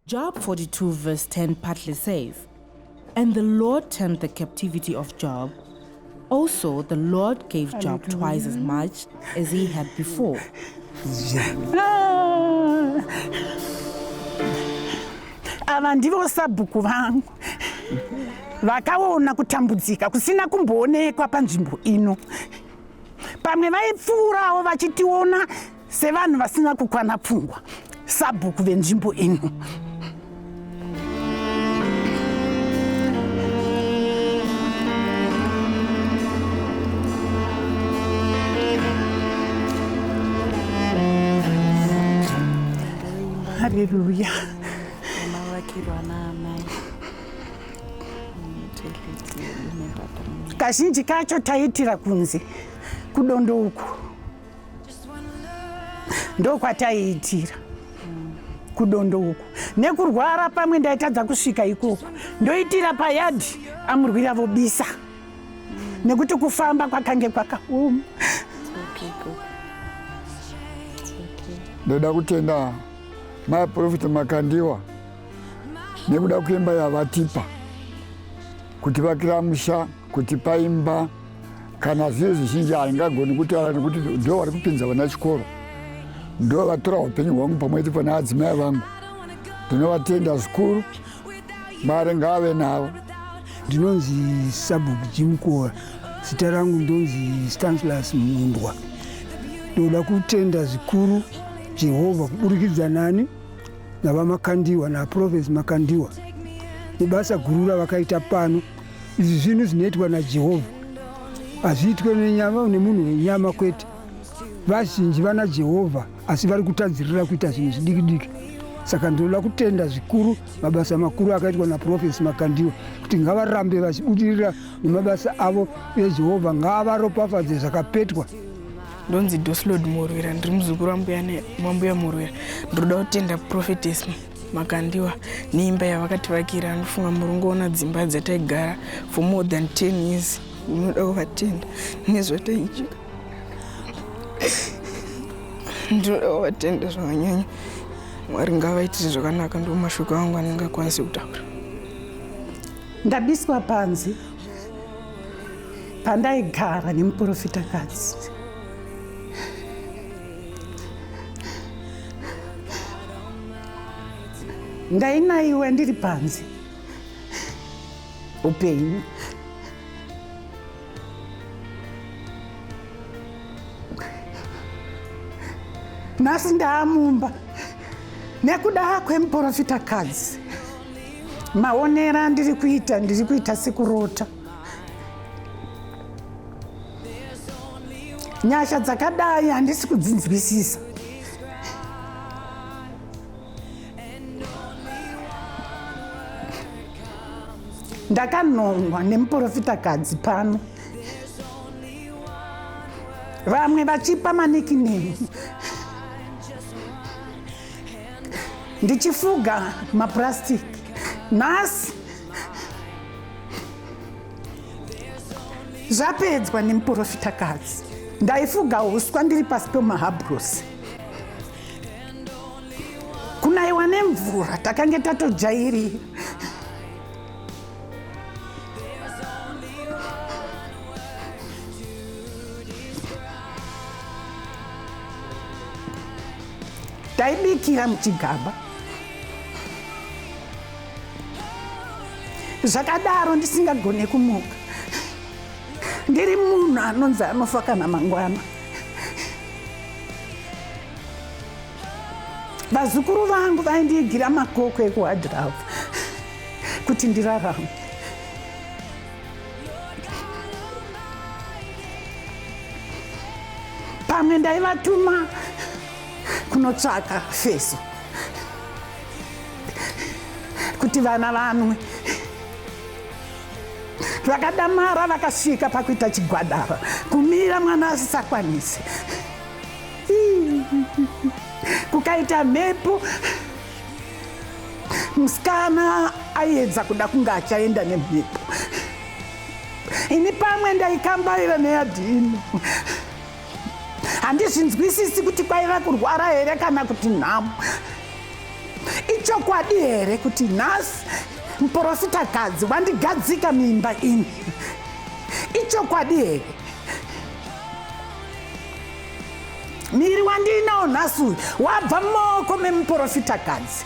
Job 42 verse 10 partly says, And the Lord turned the captivity of Job. Also, the Lord gave Job twice as much as he had before. Ah. Ava ndivo sabhuku vangu vakaona kutambudzika kusina kumboonekwa panzvimbo ino. Pamwe vaipfuurawo vachitiona sevanhu vasina kukwana pfungwa. Sabhuku venzvimbo ino. Haleluya. Kazhinji kacho taiitira kunze kudondo uku ndokwataiitira kudondo uku nekurwara pamwe ndaitadza kusvika ikoko ndoitira payadhi amurwira vobisa nekuti kufamba kwakange kwakaoma. Ndoda kutenda mai Profita Makandiwa nekuda kwemba yavatipa kutivakira musha, kutipa imba kana zviri zvizhinji haingagoni kutaura nekuti ndo vari kupinza vana chikoro, ndo vatora upenyu hwangu pamwe chete pana adzimai vangu. Ndinovatenda zvikuru, Mwari ngaave navo. Ndinonzi Sabhuku Jim Kora, zita rangu ndonzi Stanislas Mundwa. Ndoda kutenda zvikuru Jehovha kuburikidza nani naVaMakandiwa naProfesi Makandiwa nebasa guru ravakaita pano. Izvi zvinhu zvinoitwa naJehovha, hazviitwe nenyama nemunhu wenyama kwete. Vazhinji vana Jehovha asi vari kutadzirira kuita zvinhu zvidiki diki. Saka ndinoda kutenda zvikuru mabasa makuru akaitwa naProfesi Makandiwa kuti ngavarambe vachibudirira nemabasa avo uye Jehovha ngaavaropafadze zvakapetwa. Ndonzi Doslod Murwira, ndiri muzukuru wambuya Murwira. Ndinoda kutenda Prophetess Makandiwa neimba yavakativakira. Ndofunga muri kungoona dzimba dzataigara for more than 10 years. Ndinoda kuvatenda nezvataiitika. Ndinoda kuvatenda zvakanyanya. Mwari ngavaitire zvakanaka, ndiwo mashoko angu anenge akwanise kutaura. Ndabiswa panze pandaigara nemuprofitakadzi. Ndainaiwa ndiri panze upenyu. Nhasi ndaamumba nekuda kwemuprofitakadzi. Maonero andiri kuita, ndiri kuita sekurota. Nyasha dzakadai handisi kudzinzwisisa. Ndakanhongwa nemuprofitakadzi pano, vamwe vachipa manikinemu, ndichifuga mapurasitiki. Nhasi zvapedzwa nemuprofitakadzi. Ndaifuga uswa ndiri pasi pemahabhurosi, kunaiwa nemvura takange tatojairira. Taibikira muchigaba. Zvakadaro ndisingagone kumuka. Ndiri munhu anonzi anofa kana mangwana. Vazukuru vangu vaindiigira makoko ekuhadhiravu kuti ndirarame. Pamwe ndaivatuma kunotsvaka feso kuti vana vanwe. Vakadamara vakasvika pakuita chigwadara, kumira mwana asisakwanisi. Kukaita mhepo, musikana aiedza kuda kunge achaenda nemhepo. Ini pamwe ndaikambaira neyadhino. Handizvinzwisisi kuti kwaiva kurwara here kana kuti nhamo. Ichokwadi here kuti nhasi muprofitakadzi wandigadzika muimba ino? Ichokwadi here? Miri wandiinawo nhasi uyu wabva mumaoko memuprofitakadzi.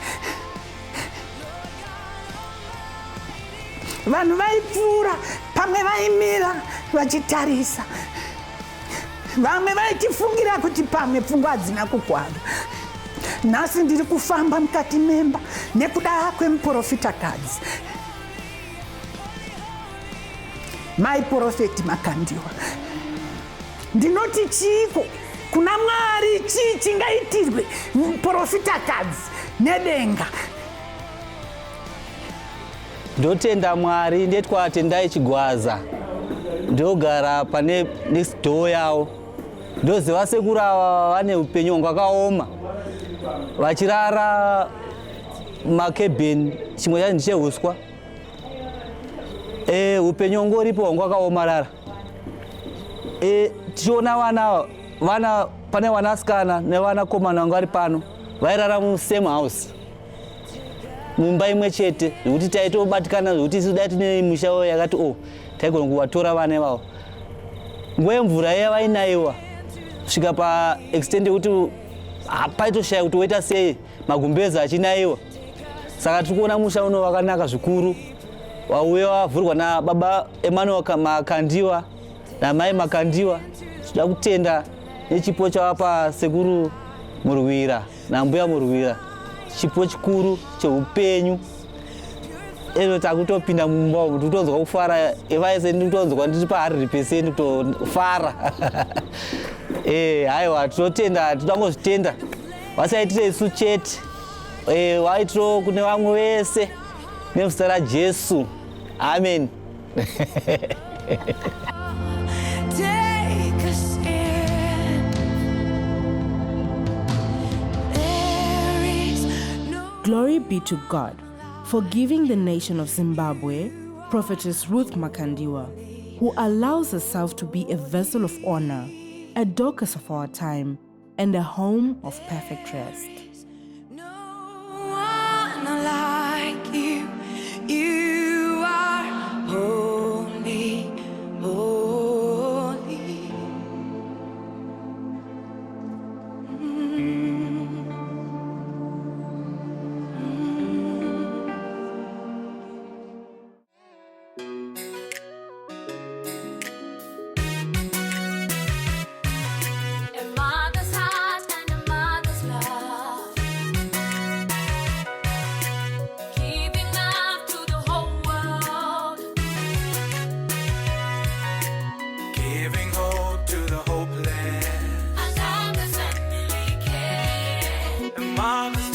Vanhu vaipfuura pamwe vaimira vachitarisa, vamwe vaitifungira kuti pamwe pfungwa hadzina kukwana. Nhasi ndiri kufamba mukati memba nekuda kwemuprofitakadzi Mai Porofeti Makandiwa. Ndinoti chiiko kuna Mwari, chii chingaitirwe muprofitakadzi nedenga? Ndotenda Mwari, ndetwa Tendai Chigwaza, ndogara pane next door yavo. Ndoziva sekuru ava vane upenyu hwanga hwakaoma, vachirara makebheni, chimwe chacho ndechehuswa. Upenyu hwanga uripo hwanga hwakaomarara. Tichiona vana vana pane vanasikana nevanakomana vanga vari pano, vairara musame house, mumba imwe chete, zvekuti taitobatikana, zvekuti isu dai tine musha yakati o taigona kuvatora vana ivavo. Nguva yemvura iya vainaiwa kusvika paextent yekuti paitoshaya kuti woita sei, magumbezi achinaiwa. Saka tiri kuona musha uno wakanaka zvikuru, wauya wavhurwa nababa Emmanuel Makandiwa namai Makandiwa. Tinoda kutenda nechipo chavapa sekuru Murwira nambuya Murwira, chipo chikuru cheupenyu. Eno takutopinda mumba umu tikutonzwa kufara, evaise ndikutonzwa ndiri pa100% kutofara. Haiwa, tinotenda, tinoda ngozvitenda, vasaitire isu chete, vaitiro kune vamwe vese, nezita raJesu, amen. Take us in. There is no Glory be to God for giving the nation of Zimbabwe Prophetess Ruth Makandiwa, who allows herself to be a vessel of honor, a Dorcas of our time, and a home of perfect rest. no one like you. You are holy, holy. A mother's heart and a mother's love, giving love to the whole world. Giving hope to the hopeless. As long as family care. A mother's